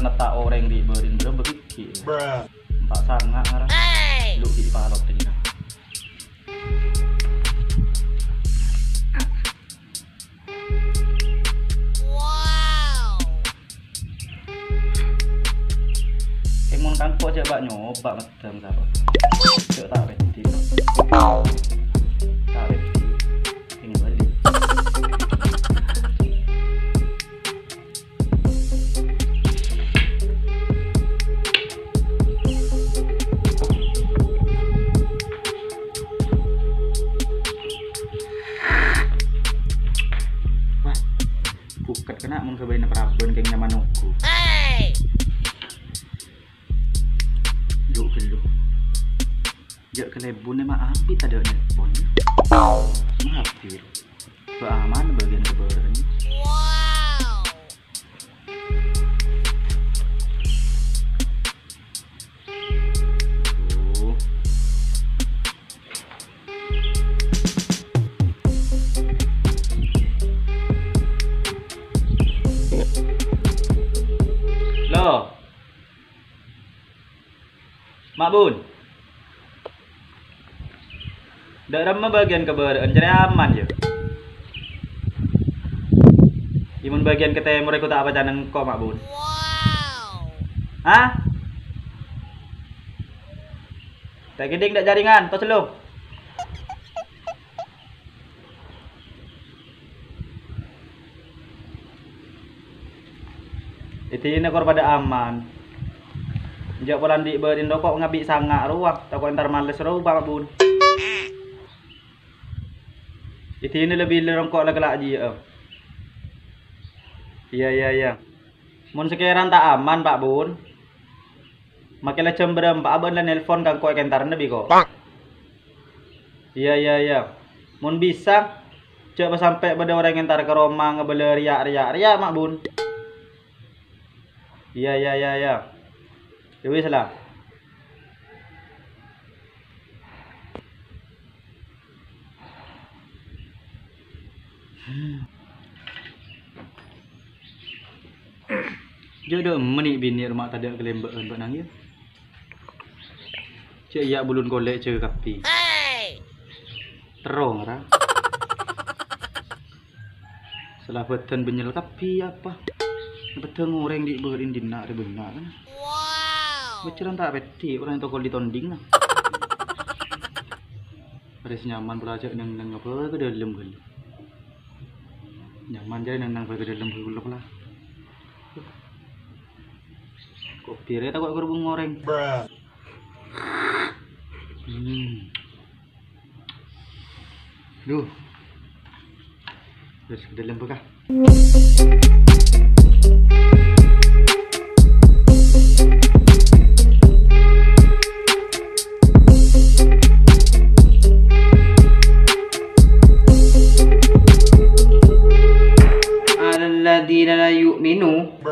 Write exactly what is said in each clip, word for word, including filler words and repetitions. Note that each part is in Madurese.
Mata orèng ri' bârin belum begigil. Empa' sanga' ngarang. Lu di palot tadi. Kèng mon kangko jhâ' bâ' nyoba meddhâng sapa. Jhâ' ta' pèdhi. Ta' pèdhi. Kèng bâli. Wah, bukèt kèna mon ghâbâyna paraban kèng nyaman ongghu. Jhâ' ghâllu. Jhâ' kalèbun emma abit tadâ' nelpon. Mampir. Bâ' aman bâgiyân kabârâ'ân. Oh. Lo. Ma' Bun. Dâ' remma bâgiyân kabârâ'ân, carè aman, yâ? Iyâ, mon bâgiyân ka tèmor, èko ta' apa canengko, Ma' Bun. Hah? Ta' kèdhing, ta' jaringan, tos lo. È dinna' kor padâ aman. Jhâ' pola andi' bâdâ roko' ngabi' sanga' rowa, tako' entar males rowa, Pak Bun. È dinna' lebbi roko' la kella' jiyâ. Iyâ, iyâ, iyâ. Mon sakèrana ta' aman, Pak Bun. Makè la jam bârâmpa bâ'na la nelpon ka engko' è kentarna bi' ko'. Iyâ, iyâ, iyâ. Mon bisa, jhâ' pasampè' bâdâ orèng entar ka roma ngabâlâ rèya', rèya', rèya', Ma' Bun. Iyâ, iyâ, iyâ, iyâ. Yâ wis la. Jhâ' dâ' mènè binè' roma tadâ' kalèmbâ'ân bâ'na, yâ. Jhâ' iyâ bulun kolè' jâgâ kabbhi. Terro ngara. Salabâdhân bânnyel kabbhi apa? Bâdhân orèng dhi' bâri' dinna' rè bânna', kan? Bâcceran ta' pèdhi orèng tokol ditondhingnga. Arè sè nyaman pola jhâ' neng-neng apa ka dâlem ghâllu. Nyaman jârèya neng-neng bhâi ka dâlem ghâllu pola. Kopi rè tako' kerubung orèng. Hmm. Duh. Terus ke dalam bekah. Alladzina la yu'minu.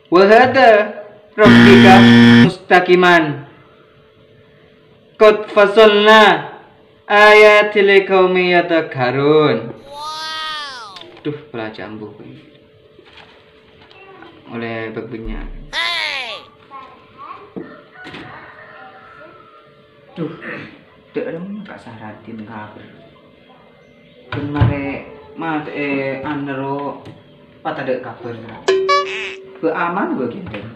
Wa hada rabbika mustaqiman. Qad fasalna ayati liqaumi yadhakkarun. Duh, pelajaran buku ini. Oleh Bab Benya. Duh, dek rem ka saratin kabar. Bân marè matè'è anero patadâ' kabhâr, Ra. Bâ' aman bâ' ghântèng.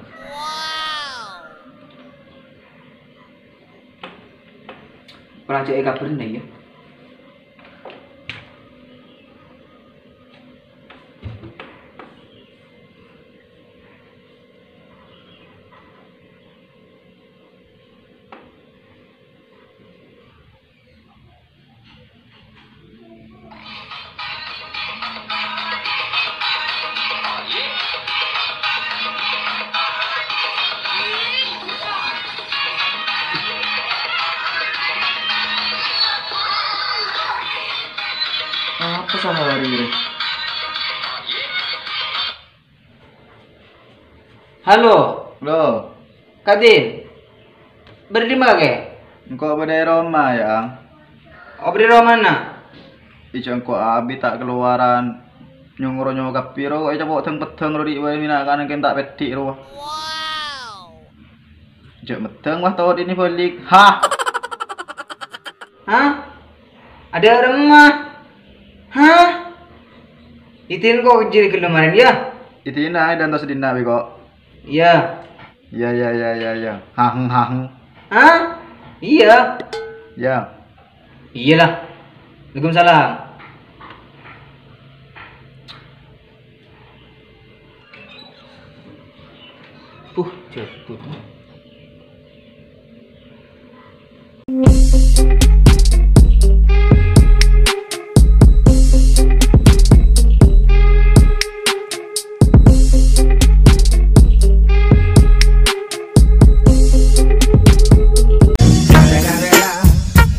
Parcajâ'â kabhârna, yâ. Apa sahari ini? Halo. Halo. Kadin. Bâdâ dimma, Kè? Engko' bâdâ è roma, yâ, Ang. Oh, bâdâ è romana? Ijâ engko' abi ta' kalowaran. Nyongoro nyokapi ro, ècapo' dhâng-peddhâng ro dhi' bâi mèna' kana kèng ta' pèdhi' ro. Jhâ' meddhâng, wah, tao dhina bâli'. Hah? Hah? Adâ' remma? Hah? Idin ko' kejil ghellem marèn, yâ? Idina, è dântos dinna' bi' ko'. Iyâ. Iyâ, iyâ, iyâ, iyâ, iyâ. Haheng, haheng. Hah? Iyâ. Iyâ. Iyâ la. Waalaikumsalam. Uh, jabut.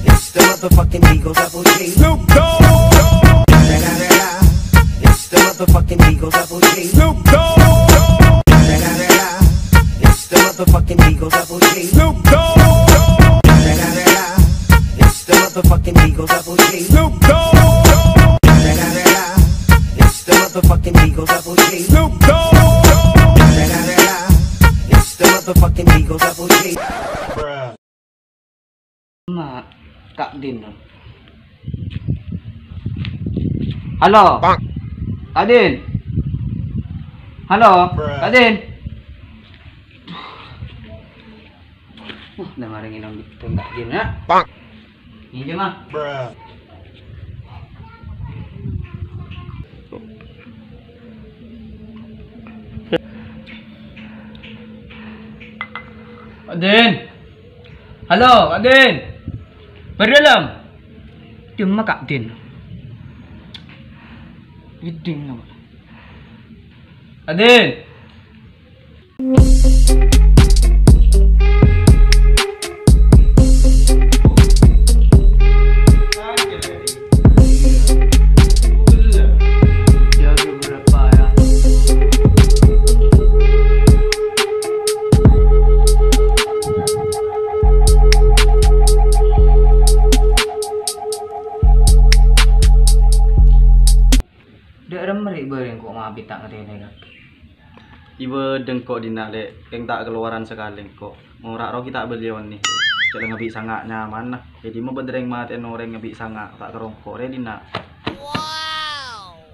It's the motherfucking Eagle Double G. Snoop Dogg. It's the motherfucking Eagle Double G. Snoop Dogg. It's the motherfucking Eagle Double G. Snoop Dogg. It's the motherfucking Eagle Double G. Snoop Dogg. It's the motherfucking Eagle Double G. Snoop Dogg. It's the motherfucking Eagle Double G. Ma, Kak Din. Halo. Kak Din. Halo, Kak Din. Wah, la marè ngènom Kak Din, yâ. Ngènom, ah. Kak Din. Halo, Kak Din. Bâdâ dâlem? Dimma Kak Din? Kak Din. Dâ' remma rè' bâreng ko' mabi ta' ngatènè kakè. Ibâ dâ' engko' dinna', Lè', kèng ta' kalowaran sakalè engko'. Mora' rowa ghi' ta' bâli onè. Cè' la ngabi' sanga' nyamana. È dimma bâdâ rèng matè'an orèng ngabi' sanga' ta' karo engko' rè dinna'.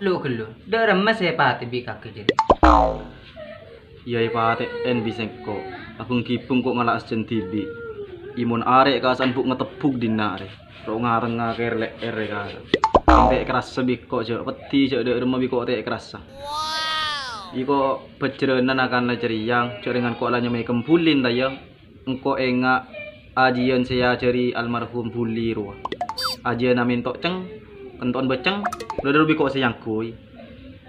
Lo ghâllu, dâ' remma sè èpatè bi' kakè jârèya? Iyâ, èpatè'è bi' sèngko'. Abâng-ghibâng ko' ngala' sajân dhibi'. È mon arè' ka'asa'an bu' ngatebbhuk dinna' rè. Ro' ngarengnga kèr-lè'èr è ka'asa'an. Tè' karassa bi' ko' jâ' peddhi, jâ' dâ' remma bi' ko' tè' karassa. Iko bhâjrânan akan la cèrèyang, jâ' rèngan ko' la nyamè kembulin ta' iyâ. Engko' enga' ajiyân sè èajhâri almarhum Buli rowa. Ajiyâna mènto' cèng, kènto'an bâcèng, dhâddhi bi' ko' sè nyangghuy.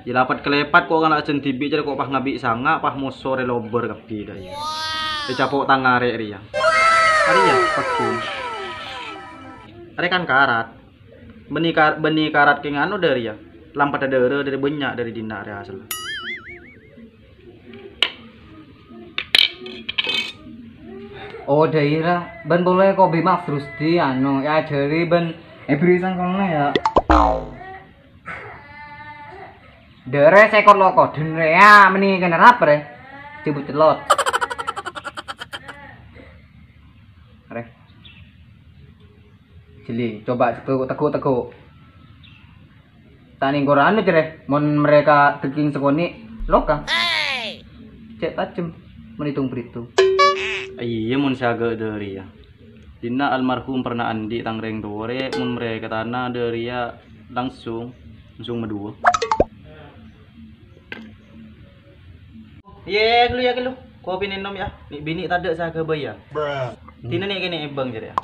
Yâ, lèpat-lèpat ko' ngala' jân dhibi' jârèya ko' pas ngabi' sanga', pas moso rè lobâr kabbhi dâ' iyâ. Ècapo' tang arè' rèya. Arèya, paggun. Arè' kan karat. Bânnè kar-, bânnè karat kèng anu dâ' rèya. Lampadhâ dârâ dâri bânnya' dâri dinna' rè asalla. Oh, dâ'iyâ, bân polè ko' bi' Mas Rusdi, anu, èajhâri bân èbherri' sangkona, yâ. Dârâ sèkor loko', dârâ, yâ, mènè kènè rap, rè. Cèbut celot. Rè. Jhelling, coba teggu', teggu', teggu'. Ta' nèng korang anu, jârèya, mon mereka daging sakonè', loka. Cè' tajem, mon ètong-bhârètong. Iyâ, mon sè aghâ' dâriyâ. Dinna' almarhum pernah andi' tang rèng towa rè, mon mereka tana dâriyâ langsung, langsung maduwâ. Iyâ, ghâllu, yâ, ghâllu. Kopi nènom, yâ. Nè'-binè' tadâ' sè aghâbây, yâ. Dina nè' kènè' èbâng, jârèya.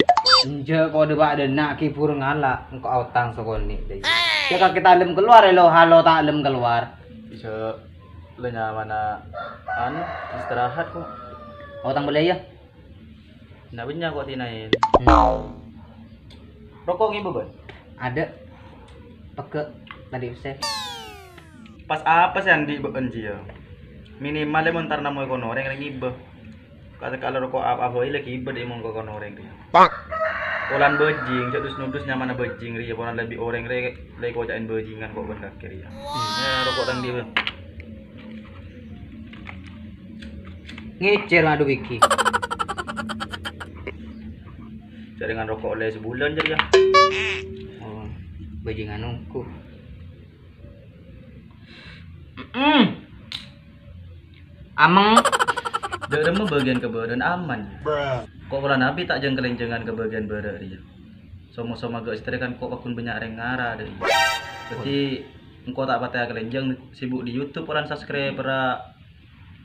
Enjâ', kodhu bâ'dâna ghibur ngala', engko' aotang sakonè', dâi. Yâ, kakè ta' lem keluar, lo, halo ta' lem keluar. Bisa la nyamana, anu, istirahat, ko'. Aotang bâli, yâ. Na' bânnya' ko' tinaèn. Hmm. Roko' ngibâ, Bân? Adâ'. Pegghâ' tadâ' pèssè. Pas apa sè andi' bâ'ân jiyâ? Minimal è mon tar namoy konorèng rè ngibâ. Ka-, kala roko' apa bhâi la ngibâ dâ' è mon ko-, konorèng rèya. Olan bajing, jâ' dus-nodus nyamana bajing rèya, polan lebbi orèng rè, la èkoca'è bajingan ko' bân kakè rèya. Yâ, roko' tang dhibi', Bân. Ngècèr, adhu, bigi. Dengan roko' olle sabulân jârèya. Oh, bajingan ongghu. Mm. Ameng. Dâ' remma bâgiyân ka bârâ'ân aman. Ko' polana bi' ta' jâng-kalènjângan ka bâgiyân bârâ' rèya. Soma-soma ghâ' satèya kan ko' pagghun bânnya' rèng ngara dâ' iyâ. Dhâddhi engko' ta' patè akalènjâng, sibuk di YouTube polana subscriber-ra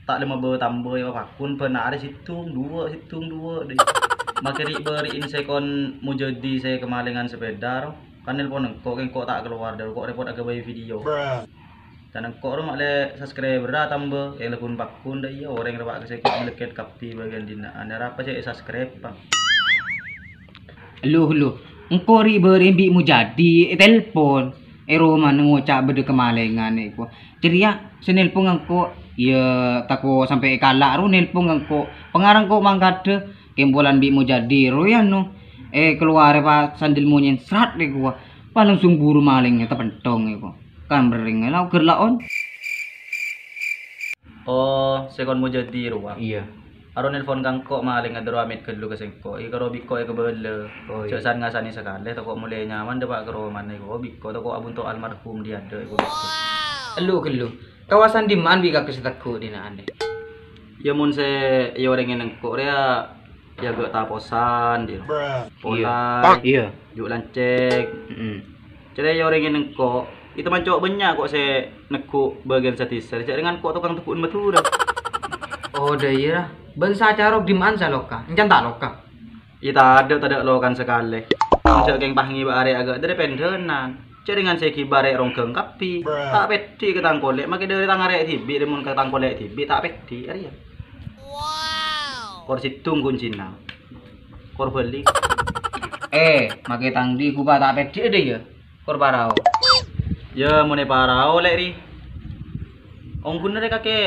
ta' lèma bâ' tambâ yâ pagghun bân arè sèttong, duwâ', sèttong, duwâ', dâ' iyâ. Make ri'-bâri'in sè kon Mujadi sè kamalèngan sepèda ro, kan nelpon engko', engko' ta' kalowar dâ' ro, ko' rèpot aghâbây video. Can engko' ro ma'lè subscriber-ra tambâ, yang laghun-pagghun dâ' iyâ, orèng rowa ka sè ko' malèkèt kabbhi bâgiyân dinna', arapa sè è-subscribe, Bang? Hello, hello. Engko' ri'-bâri' bi' Mujadi ètelpon. È romana ngoca' bâdâ kamalèngan èko. Jârèya sè nelpon engko', iyâ tako' sampè' èkala' ro nelpon engko'. Pangarang ko' mangkadhâ, kèng polana bi' Mujadi ro yâ no. È kalowarè pas sandal monyèn srat èko. Pas langsung buru malèng tapènthong èko. Kan berrèng la oghâr laon. Oh, sè kon Mujadi rowa. Iyâ. Aro nelpon ka engko' malèng, adâ' ro amèt ghâllu ka sèngko'. Èkaro bi' ko' èkabâlâ. Oh, iyâ. Jhâ' san-ngasanè sakalè, tako' molè nyaman dâpa' ka romana. Ko' bi' ko' tako' abhunto' almarhum dâ' iyâ ko' bi' ko'. Ghâllu, ghâllu. Kawasan dimman bi' kakè sè tegghu' dina'an, dâ'? Yâ mon sè èyorèngè engko' rèya, yâ ghâ' taposan, dhi. Pola. Iyâ. Iyâ. Ju' lancèng. Mm-mm. Jârèya orèng è nengko', ètaman co' bânnya' ko' sè negghu' bâgiyân sadhisa, jâ' rèng engko' tokang tegghu'ân Madhurâ. Oh, dâ' iyâ, ra. Bân sacarok dimma'an saloka? Èncan ta' loka? Iyâ, tadâ', tadâ' lokan sakalè. Jâ' kèng pas ngibâ arè aghâ' dâri pendhânan. Jâ' rèng sè ghibâ arè rongghâng kabbhi. Ta' pèdhi' ka tang kolè', make dâri tang arè dhibi', rèng mon ka tang kolè' dhibi', ta' pèdhi', arèya. Kor sèttong kuncina. Kor bâli. Eh, make tang di ghubâ ta' pèdhi' dâ' iyâ. Kor parao. Yâ, mon è parao, Lè', ri. Ongghuna rè kakè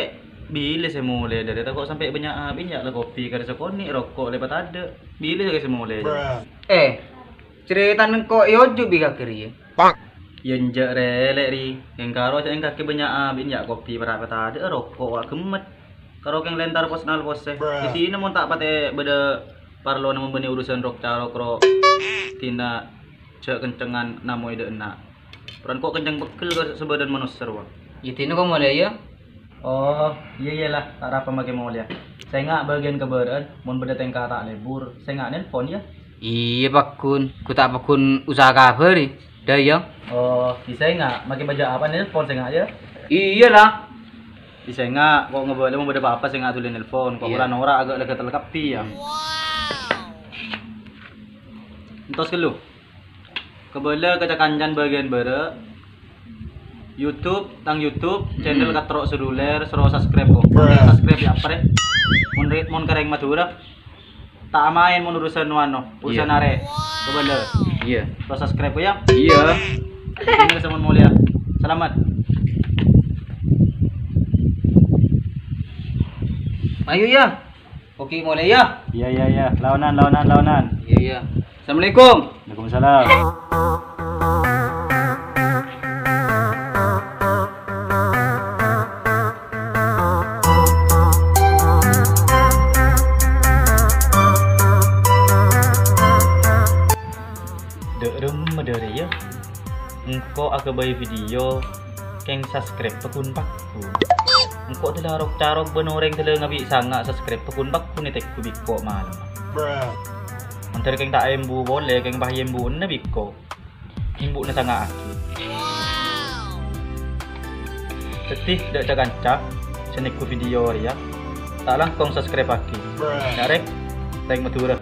bilâ sè molè dâri tako' sampè' bânnya' abit, nya' la kopi karè sakonè', roko' lèbât tadâ'. Bilâ sè molè. Eh, carètana engko' è oju' bi' kakè rèya. Yâ enjâ' rè, Lè', ri. Èngkaro sè èngkakè bânnya' abit, nya' kopi para' tadâ', roko' wa' ghemmet. Karo kèng lentar pos nalpos sè. Di sini mon ta' patè bâdâ parlona mon bânnè urusan rok-carok ro. Dina jâ' kencengan namoy dâ' enna'. Poran ko' kenceng peggel ka sabâdân manossa rowa. Yâ dina ko' molè yâ. Oh, iyâ, iyâ la, ta' rapa make molèya. Sènga' bâgiyân kabârâ'ân, mon bâdâ tèngka ta' lebur, sènga' nelpon yâ. Iyâ, paggun. Ghu ta' paggun usaha kabhâri. Dâ' iyâ. Oh, bisa sènga', make bâjâ apa nelpon sènga' yâ? Iyâ la. Di sènga', ko' ngabâlâ mon bâdâ pa-apa sènga' dhuli nelpon. Ko' polana ora aghâ' la ghâtel kabbhi yâ. Entos ghâllu. Kabâlâ ka ca-kancan bâgiyân bârâ'. YouTube, tang YouTube, channel Katro Seluler, soro subscribe ko'. Subscribe yâ, apa rè? Mon rè-, mon karèng Madhurâ. Ta' amaèn mon urusan anu, urusan arè. Kabâlâ. Iyâ. Terros subscribe ko' yâ. Iyâ. Ini semua mulia. Selamat. Ayo yâ. Oke, molè yâ. Iyâ, iyâ, iyâ. Laonan, laonan, laonan. Iyâ, iyâ. Assalamualaikum. Waalaikumsalam. Dâ' remma dâri yâ. Engko' aghâbây video kèng subscribe paggun-paggun. Engko' dâlla rok-carok bân orèng dâlla ngabi' sanga' subscribe paggun-paggun ètegghu bi' ko' malem. Mandhâr kèng ta' embu polè, kèng pas embu'na bi' ko'. Embu'na sanga'aghi. Dhâddhi, dâ' ca-kanca sè negghu video rèya, ta' langkong subscribe-aghi. Nya' rè, rèng Madhurâ.